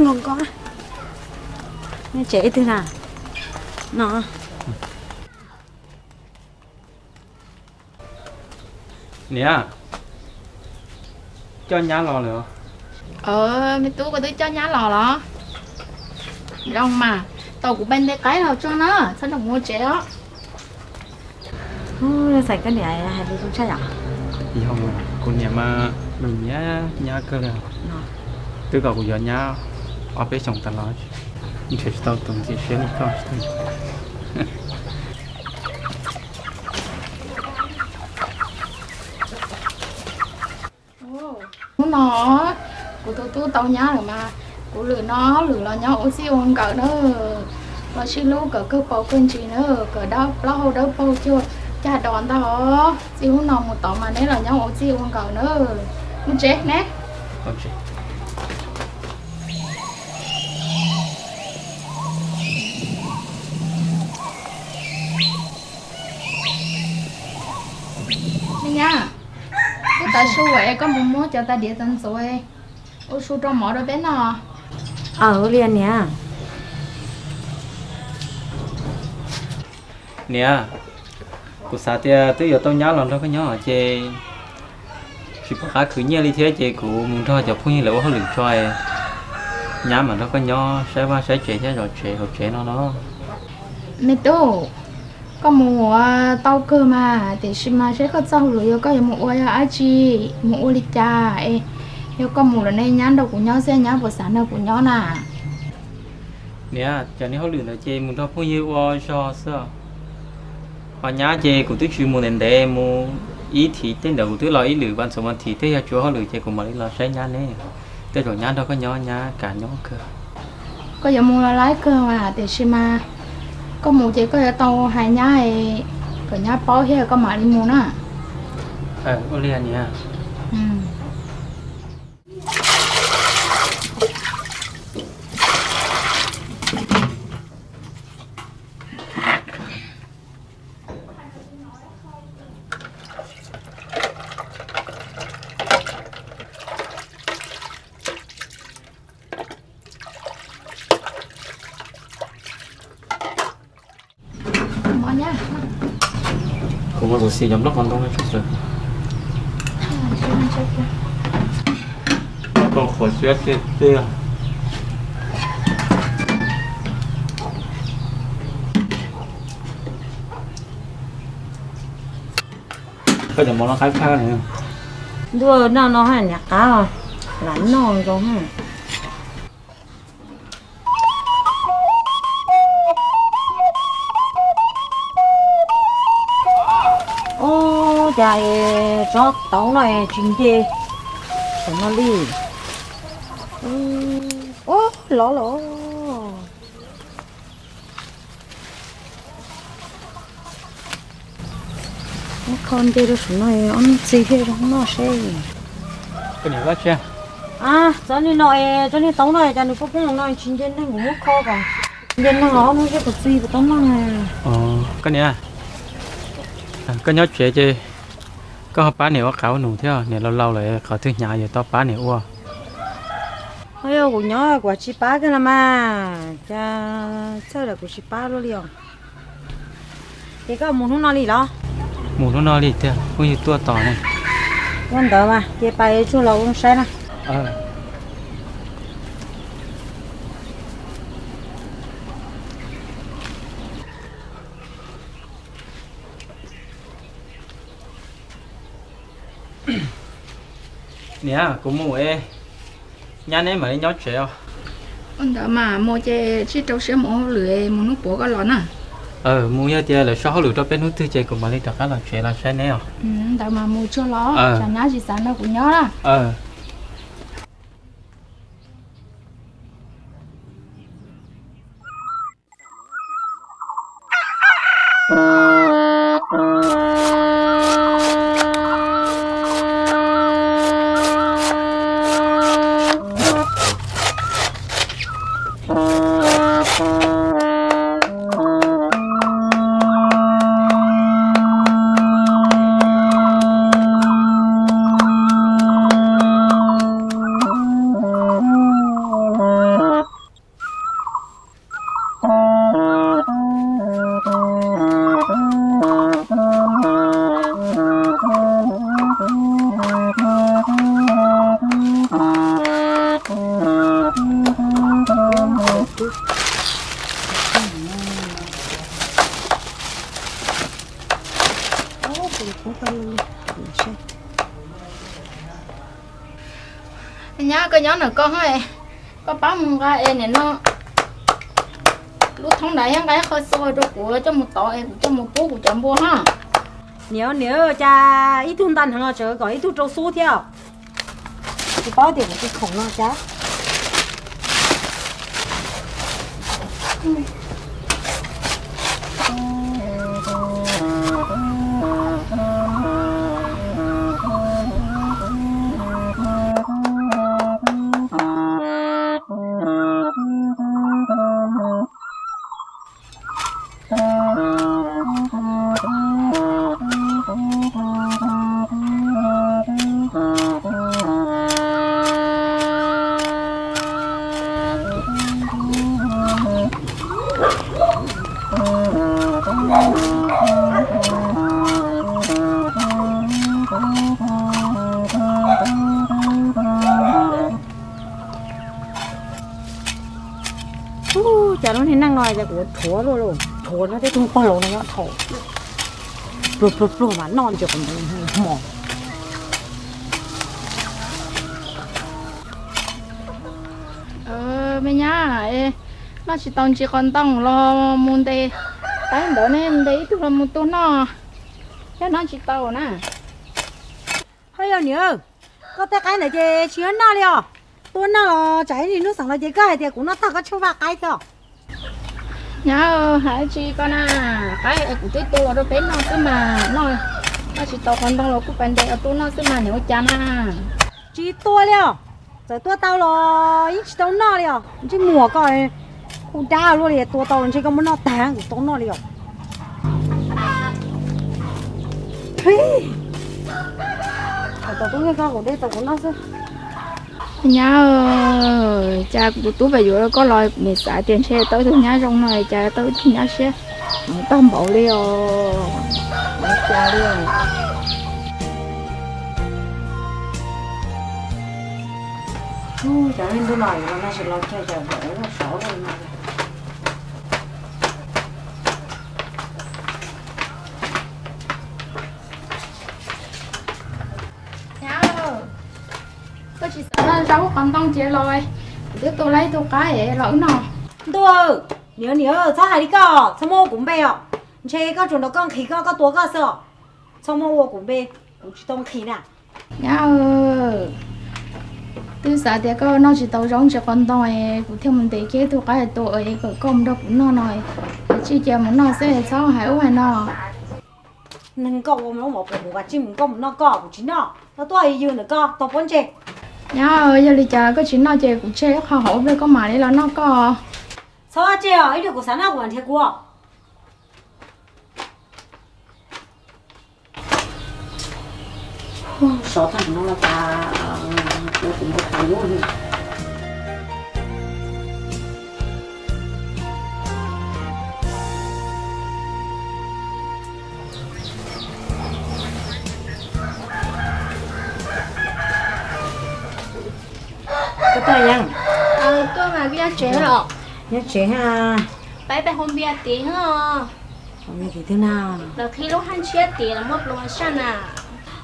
Nko nko, nej tsev ib tug na, no. Niam, coj nyab los lawm. Me tub, koj twb coj nyab los los? Zoo mas, tau kuv pab nte qaib los tso na, txhob nrog kuv ua tsev os. Xais koj niam hais lus zoo tshaj yom. Yog, kuv niam mas nws nyiam nyab kawg li. Twb kom kuv yuav nyab ob peb xyoos tas los, nrhiav tsis tau tus ntxim siab li koj. Hnub no kuv tus tub tau nyab lawm mas, kuv lwm no lwm los nyob ua txij ua nkawm na, los sib hlub kom kawg paus kawg ntsis na, kom dawb plaub hau dawb paug cuag cag dos ntag os. Txij hnub no mus tod mas neb los nyob ua txij ua nkawm na. Mus tsev ne. Me nyab, twb tav su es koj mus muab cov tais diav txawv ntxuav ua su rau mov rau peb noj. Aw, ua li niam. Niam, kuv xav tias twb yuav tau nyab los nrog koj nyob ces tsis pom qab khwv nyiaj li thiab ces kuv mus nrog cov phooj ywg lawv ua hauj lwm tso, nyab mam nrog koj nyob saib vaj saib tsev thiab zov tsev hauv tsev no no. Me tub, koj mus ua tau kawg mas, tiam sis mas saib koj txoj hauj lwm yog koj yuav mus ua yog dab tsi, mus ua li cas es yog koj mus lawm nej nyab nrog kuv nyob xwb, nyab puas xav nrog kuv nyob na? Niam, cov niag hauj lwm ntawd ces mus nrog phooj ywg ua zog xwb. Ho nyab ces kuv twb tsis mus ntev ntev, mus ib thim tej ntawd kuv twb los ib lwm vas ntxuav mas thim thiab, yog tsis ua hauj lwm ces kuv mam li los saib nyab ne. Tej zaum nyab nrog koj nyob nyab kam nyob kawg. Koj yuav mus los laib kawg mas, tiam sis mas koj mus ces koj yuav tau hais nyab kom nyab paub thiab koj mam li mus na. Ua li niam. Kuv muab tus xim cov nplooj qos ntoo no tso xwb. Tau qhuav siab tiag tiag. Koj cov mov no qab phaj ne. Ntuj, noj no haj niam qab, lam noj zoo. Ub, cas es tsob tauv no es tsis nce saum no li. Ub, lov lawm. Muab kho nce rau saum no, ob hnub txi thiaj zoo noj seb. Tsob niag no, tsob niag tauv no cas nws poob poob no tsis nce neeg, kuv muab kho kom nce neeg los ob hnub seb puas txi puas tau noj. Koj niam, koj nyob tsev ces koj ho pab niam ua qav ua num thiab, niam laus laus lawm qhov twg hnyav yuav tau pab niam ua. Yog kuv nyob kuv tsis pab kawg los mas, cas txawj lawm kuv tsis pab luaj li os. Ces koj mus hnub no li los? Mus hnub no li tiag, phooj ywg tuaj tos ne. Ua ntawd mas ces pais tsuag los ua saib na. Niam, kuv mus es, nyab neb mam li nyob tsev os. Ua ntawd mas mus ces sib rau siab mus ua hauj lwm, mus hnub puav koj los na. Mus yog tias lawv so hauj lwm rau peb hnub twg ces kuv mam li rov qab los tsev los saib neb os. Ntawd mas mus tsuag los, tsam nyab tsis xav nrog kuv nyob na. Nyab, koj nyob ntawm koj ho, koj pab mus nqa es nim no lub thoob ntawd thiab nqa ib qho xua rau kuv coj mus tov es kuv coj mus pub kuv cov npua ho. Niam, niam, cas ib tug nta hneev tseem kom ib tug rau xub thiab? Tsis paub tias kuv tus khoom no cas. Ub, cas lub niag neej no cas kuv rhuav luaj li, rhuav nrog tej tug pog laus no nyob thaum pluag pluag pluag mas noj ntsis qos ntoo hmo. Me nyab, noj tsis tau ntsis qos ntoo los mus ntes, qaib ntawd ne ntes ib tug los mus tua noj, thiab noj tsis tau na. Ho yog niam, koj tej qaib ntawd ces tsis yog noj li os. Tua noj los tsam ib hnub xeem los ces koj hais tias kuv noj tag koj tshuaj vaj qaib thiab. Nyab, hais tsis koj na, qaib es kuv twb tua los rau peb noj xwb mas, noj tsis tau qos ntoo los kuj pais ntes tua noj xwb mas niam ua cas na. Tsis tua li os, txawm tua tau los yeej tsis tau noj li os. Ntsej muag koj kuj dab luaj li, tua tau los ntshe koj muab noj tag kuv tau noj li os. Tau tub nyiag koj kuv de tau kuv noj xwb. Nyab, cas kuv tus tub pem yuav koj los kuv nim xav tias ntshe tau ib tug nyab zoo no cas tau ib tug nyab siab tag npaum li os. Cov ntuj no los no tsis los kiag cas vim ua saud no. Nyab, koj tsis xav noj zaub qos ntoo ces los, kuv twb tua laib tus qaib los wb noj. Ntuj, niam niam, txhob hais li koj, txhob muab ua kuv npe os. Ntshe koj tsuas nrog koj nqhis koj, koj tua koj xwb os. Txhob muab ua kuv npe, kuv tsis tau nqhis na. Nyab, twb xav tias koj noj tsis tau zaub ntsis qos ntoo es kuv thiaj mus ntes kiag tus qaib tua es kom koj mus nrog kuv noj no, es tsij cia mus noj xwb txhob hais ub hais no. Neeg koj ua mov pom kuv kav tsij mus koj mus noj koj, kuv tsis noj, tau tuaj yws ntawm koj tau pob ntseg. Nyab, yog li cas koj tsis noj ces kuv tseg ib qho hauv ib pliag koj mam li los noj koj. Txhob tseg os, ib pliag kuv xav noj kuv mam nrhiav kuv. Sov tag no los cas ua kuv npau taws ub. Koj tuaj yeej? Tuaj mas koj nyob tsev los? Nyob tsev ha. Peb pais haus npias tid os. Haus npias tid twg na? Lawv qhib lub haj ntshiab tid los muaj pluas saj na.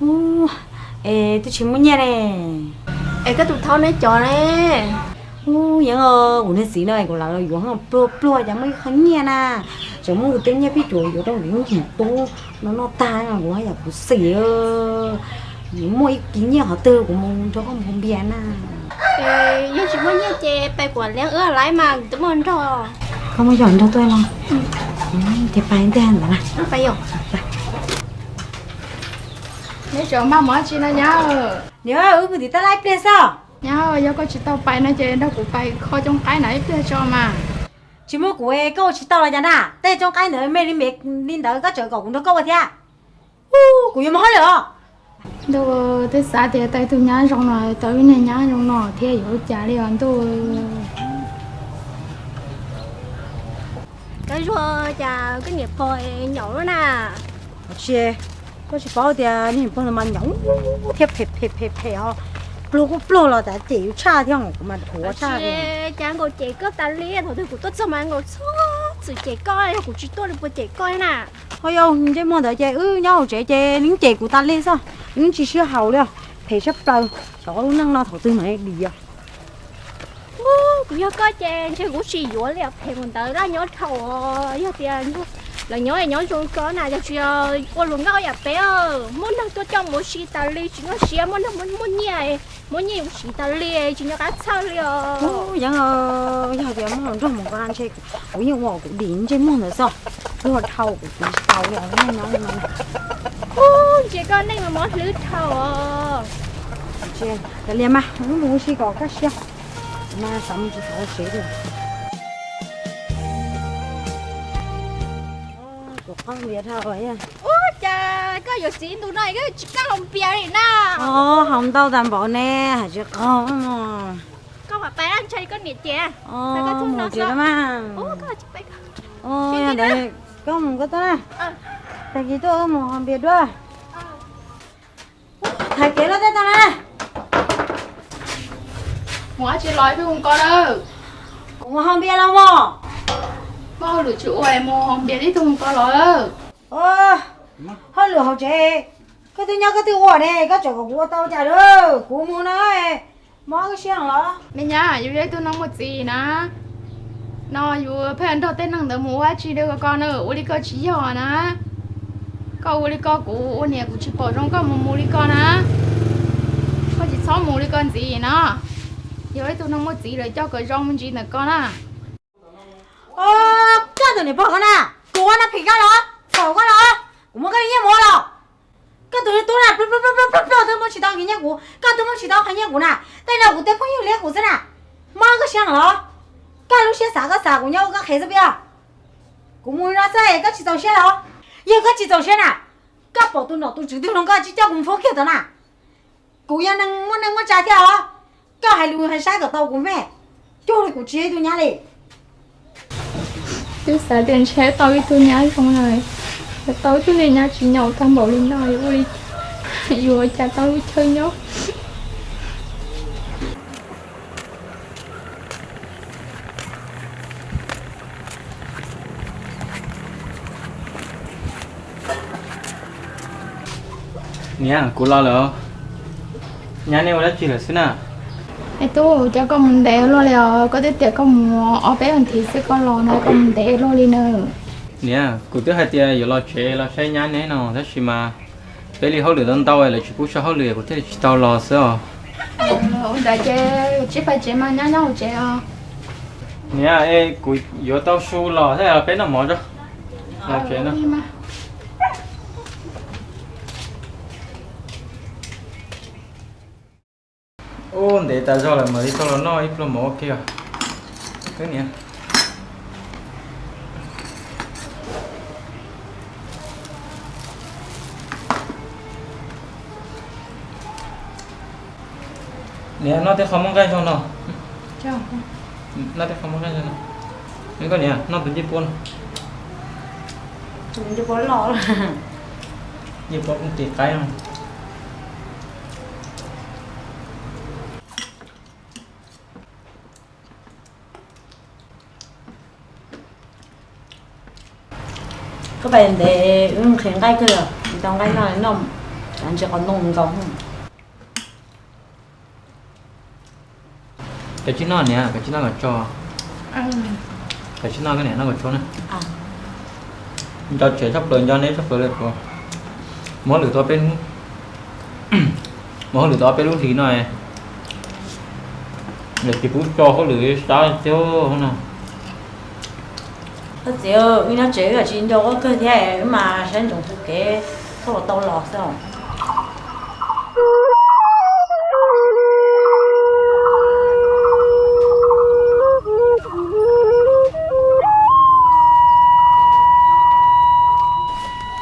Ub, es twb tsis muaj nyiaj ne. Es koj tus thaub neb cov ne? Ub, yeej kuv niag txiv no kuv lam los yuav pluag pluag cas muaj ib qho nyiaj na. Tseem muab kuv tej nyiaj phij cuam yuav rau kuv lub niam tub no noj tag kuv haj yam khuv xim. Muaj ib kis nyiaj qhov twg kuv mus nrog koj mus haus npias na. Yog tsis muaj nyiaj ces pais kuv liab wb laiv mas kuv twb muaj nrog. Koj muaj yog nrog tuaj los? Ces pais ntej ntawd na. Neb tseem npaj mov tsi no nyab? Niam, wb mus tim tab laj ib pliag xwb. Nyab, yog koj tsis tau pais no ces nrog kuv pais kho coob qaib na ib pliag tso mas. Tsis muaj kuv koj ua tsis tau los cas na, tej coob qaib ntawd me li me li ntawd koj tseem kom kuv nrog koj ua thiab. Kuv yuav mus hauj lwm os. Ntuj, twb xav tias tau ib tug nyab zoo no, tau ib niag nyab zoo no thiab yuav ua cas li os ntuj. Koj Zuag, cas koj niam pog nyaum lawm na? Tsis, koj tsis paub tias niag niam pog ntawd mas nyaum thiab phem phem phem phem os. Pluag kuj pluag los tas cem yus tshaj thiab kuv mas dhuav tshaj. Cas nkaus cem koj tas li, thaum twg kuv tuaj txog mas nkaus txhob txwm cem koj, yog kuv tsis tuaj li puas cem koj na? Ho yog ntsej muag ntawd ces wb nyob hauv tsev ces nws cem kuv tas li xwb, nws tsis sib haum li os. Phem sab plaws, xyov lub neej no thaum twg mam li dim. Kuv yog koj ces ntshe kuv tsis yuav li os, phem mus ntawd laj nyob dhau. Yog tias lawv nyob nyob zoo koj na, yog tsis ua hluas nkauj yam peb, muaj neeg tuaj coj mus ua si tas li, tsis nyuaj siab, muaj neeg muaj nyiaj, muaj nyiaj mus siv tas li, tsis nco qab txhawj li os. Yeeb, yog tias muaj hluas nraug mus ko ntshe kuv yeej ua kuv dim ntsej muag ntawd xwb, luag dhau kuv tiv tsis tau li os, nyob nyob li no. Ub, ntshe koj neej mob hlwb dhau os. Kav liam mas, wb mus ua si kom kaj siab, mas xav mus tsis xav ua tsev li. Ub, cas koj yuav txiv ntu no koj tsis kaj haus npias li na? Haus ntau tas npaum ne, hais tsis qaug. Koj pab ntshai koj niam ces. Mus tsev mas. Yog ntawd koj mus koj tau na. Tag kis tuaj wb mus haus npias dua. Thaiv kev los teb tau na. Mus dab tsi los ib tug mus ko lawm? Kuv mus haus npias los mog. Koj hauj lwm tsis ua mus haus npias tib tug mus ko los. Hauj lwm hauv tsev, koj twb nyob koj twb ua ne, koj tseem kom kuv ua tau cas lawm? Kuv mus no, mob koj siab los? Me nyab, yus yog ib tug neeg muaj txiv na, no yus pheej nrog tej neeg ntawd mus ua dab tsi rau ko na, ua li ko tsis yog na. Koj ua li ko kuv ua niam kuv tsis pom zoo koj mus mus li ko na. Koj tsis txhob mus li ko ntxiv no. Yog ib tug neeg muaj txiv lawm coj kom zoo me ntsis ntawm ko na. Koj tus niam pog ko na, kuv ua no phem koj los, txhaum koj los, kuv muab koj li nyiaj mus ua los. Koj tus tub na, plob plob plob twb muab tsis tau nyiaj kuv, koj twb muab tsis tau qhov nyiaj kuv na, tej no kuv tej phooj ywg liab kuv xwb na. Mob koj siab los? Koj lub siab xav koj xav, kuv nyob ua koj qhev xwb puas yog? Kuv mus no xwb koj tsis txaus siab los? Yog koj tsis txaus siab na, koj pom tus nom tus tswv twg hluas nkauj tsis coj kuv mus faus kiag tod na. Kuv yog neeg muaj neej muaj tsa thiab os, koj hais lus hais saib kom tau kuv me, cuag li kuv tsis yog ib tug nyab li. Twb xav tias ntshe tau ib tug nyab zoo na, tau ib tug niag nyab tsis nyaum tag npaum li no, yuav ua li, yuav ua cas tau lub chaw nyob. Niam, kuv los lawm. Nyab, nej ua dab tsi lawm xwb na? Es tub, cas koj mus ntev luaj li os? Koj twb tias koj mus ob peb vas thiv xwb koj los no, koj mus ntev luaj li na. Niam, kuv twb hais tias yuav los tsev los saib nyab neb no tab sis mas peb li hauj lwm ntau ntau lawv tsis pub so hauj lwm kuv thiaj li tsis tau los xwb os. Ua ntawd ces tsib pais tsev mas nyab nyob hauv tsev os. Niam, es kuv yuav tau su los thiab, peb noj mov tso. Los tsev no. Ub, ntev tas zog lawm mam li tau los noj ib pluag mov ua ke os. Wb niam, niam, noj tej qho muaj nqaij zog no. Noj tej qho muaj nqaij zog no. Koj niam, noj tus ncej puab no. Ncej puab los, ncej puab kuj tis qaib no. Koj pais ntev wb nqhis nqaij kawg, tau nqaij noj noj, ntsis qos ntoo nkaus. Kav tsij noj niam, kav tsij noj kom tso. Kav tsij noj koj niam, noj kom tso na. Nco tsev tshaj plaws, nco neb tshaj plaws li kuv. Mus hauj lwm tau peb hnub, mus hauj lwm tau peb lub hlis no, lawv tsis pub tso hauj lwm sab thiab no. Koj txiv, wb nyob tsev wb tsis nco koj kawg thiab, wb mas saib ntsoov tus kev, koj los tau los xwb os.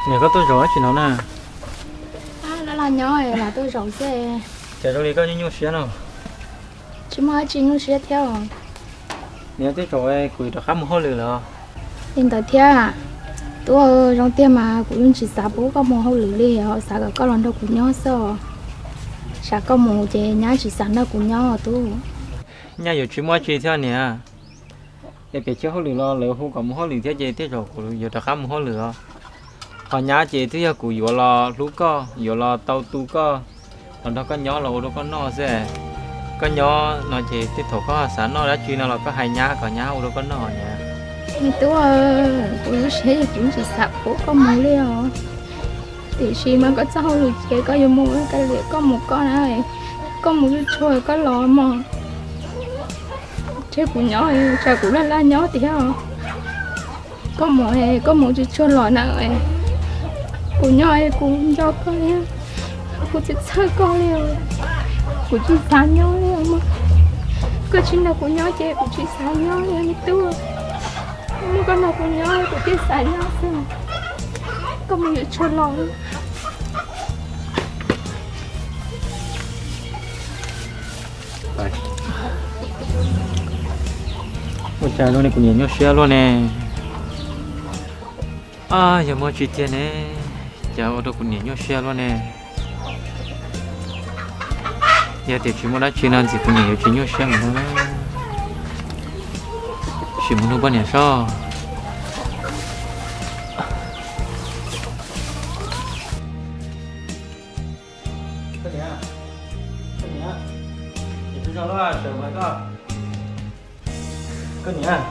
Niam, koj tuaj zaum dab tsi no na? Los nyob los tuaj zaum xwb. Cas zoo li koj nyuaj nyuaj siab no? Tsis muaj dab tsi nyuaj siab thiab. Niam, tej zaum kuv yuav rov qab mus hauj lwm lawm. Li ntawd thiab, tub, zoo tiag mas kuv yeej tsis xav pub koj mus hauj lwm li os, xav kom koj los nrog kuv nyob xwb os. Tsam koj mus ces nyab tsis xav nrog kuv nyob tub. Nyaj yuav tsis muaj dab tsi thiab niam. Es pem chaw hauj lwm los lawv hu kom mus hauj lwm thiab ces tej zaum kuv yuav rov qab mus hauj lwm os. Ho nyab ces twb yog kuv yuav los hlub koj, yuav los tau tu koj, Los nrog koj nyob los ua rau koj noj xwb. Koj nyob no ces tej thaum koj xav noj dab tsi no los koj hais nyab kom nyab ua rau koj noj niam. Me tub, kuv lub siab ces kuv tsis xav pub koj mus li os. Tiam sis mas koj txoj hauj lwm ces koj yuav mus kav liam, koj mus koj na, koj mus tsuag tsuag koj los mog. Tseg kuv nyob, tsam kuv laj laj nyob tiag. Koj mus, koj mus tsuag tsuag los na. Kuv nyob kuv nco koj li, kuv tsis txhawj koj li. Kuv tsis xav nyob li os. Koj tsis nrog kuv nyob ces kuv tsis xav nyob li me tub. Muaj koj nrog kuv nyob kuv thiaj xav nyob xwb. Koj mus yuav tshuaj los. Ua cas zoo li kuv niam nyuaj siab luaj ne? Yog muaj tsis tiag ne, cas ua rau kuv niam nyuaj siab luaj ne? Yog tias tsis muaj dab tsi no ntxim kuv niam yuav tsis nyuaj siab mus no. Sim mus nug poj niam soj. Koj niam,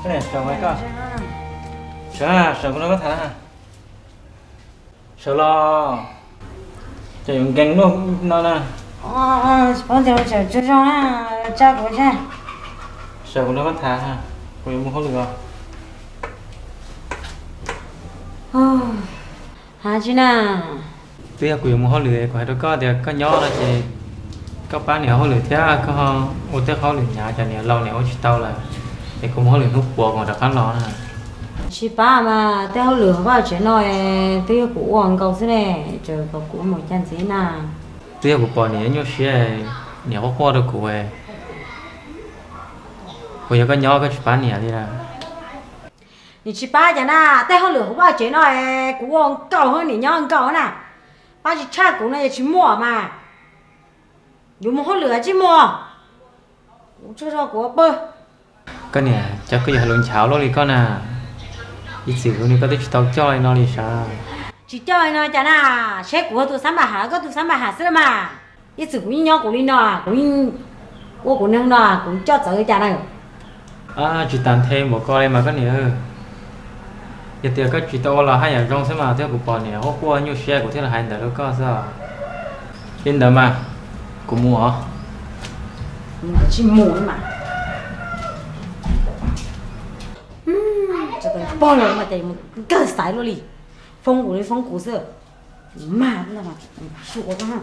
koj niam, sawv kuv nrog koj tham na. Sawv los, cas yuav nkees luaj no na. Sawv kuv nrog koj tham, kuv yuav mus hauj lwm os. Hais tsi na? Twb yog kuv yuav mus hauj lwm, kuv hais rau koj tias koj nyob no ces koj pab niam hauj lwm thiab koj ua tej hauj lwm hnyav, cas niam laus niam ua tsis tau lawm, es kuv mus hauj lwm hnub puav kuv rov qab los na. Tsis pab mas tej hauj lwm hauv vaj tsev no twb yog kuv ua nkaus xwb ne, tseem kom kuv mus cas ntxiv na. Twb yog kuv pom niam nyuaj siab, niam quaj quaj rau kuv, puas yog koj nyob koj tsis pab niam li lawm? Niam tsis pab cas na, tej hauj lwm hauv vaj tsev no kuv ua nkaus, niam nyob nkaus na. Pab tsis tshaj kuv no yog tsis muaj mas. Yuav mus hauj lwm tsis muaj, kuv tsuag zog kuv pw. Koj niam, cas koj yuav hais lus nchav luaj li koj na? Ib txwm hu nws koj twb tsis tau coj li no li sav. Tsis coj li no cas na, seb kuv tus xab npam ham koj tus xab npam ham xwb mas. Ib txwm kuv yeej nyob kuv li no, kuv yeej ua kuv neeg no, kuv coj txawv li cas na. Tsis tas nthe npaum ko li mas koj niam. Yog tias koj tsis tau ua los haj yam zoo xwb mas, thiab kuv pom niam quaj quaj nyuaj siab kuv thiaj li hais ntawd rau koj xwb. Li ntawd mas, kuv mus os. Tsis mus mas. Pog los mas ces mus nkawg xaiv luaj li. Foob kuv li foob kuv xwb. Mas su ua koj.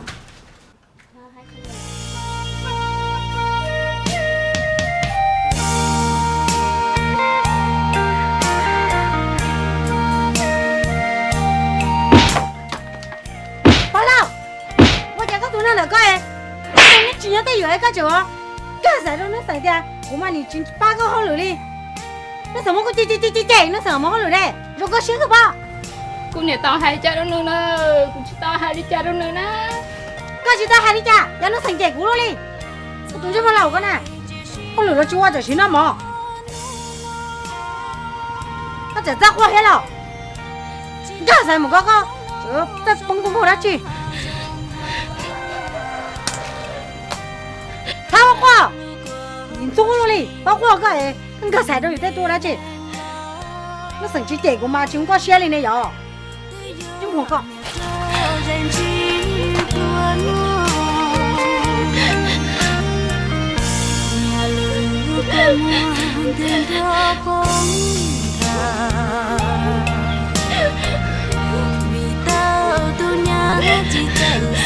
Pog laus, ua cas koj tus neeg ntawm koj, neb tsis nyob tej yuam koj tseem nkag xaiv rau neb xeem tias kuv mas nim tsis pab koj hauj lwm li. Neb xeem muab kuv cem cem cem cem, neb xeem mus hauj lwm ne, zoo koj siab kawg pob. Kuv niam tau hais li cas rau nws na, kuv tsis tau hais li cas rau nws na. Koj tsis tau hais li cas, yog neb xeem cem kuv luaj li. Koj tus ntsej muag laus koj na, hauj lwm los tsis ua tam sim no mog. Koj tseem txawj quaj thiab los? Nkag xaiv mus koj, koj txawj poob kua muag dab tsi? Txhob quaj, ntxub luaj li, txhob quaj koj es nkag xaiv rau yus tej tuaj dab tsi? Neb xeem tsis cem kuv mas tsis zoo koj siab li ne yom. Cub muag koj. Vim tau tus nyab tsis txawj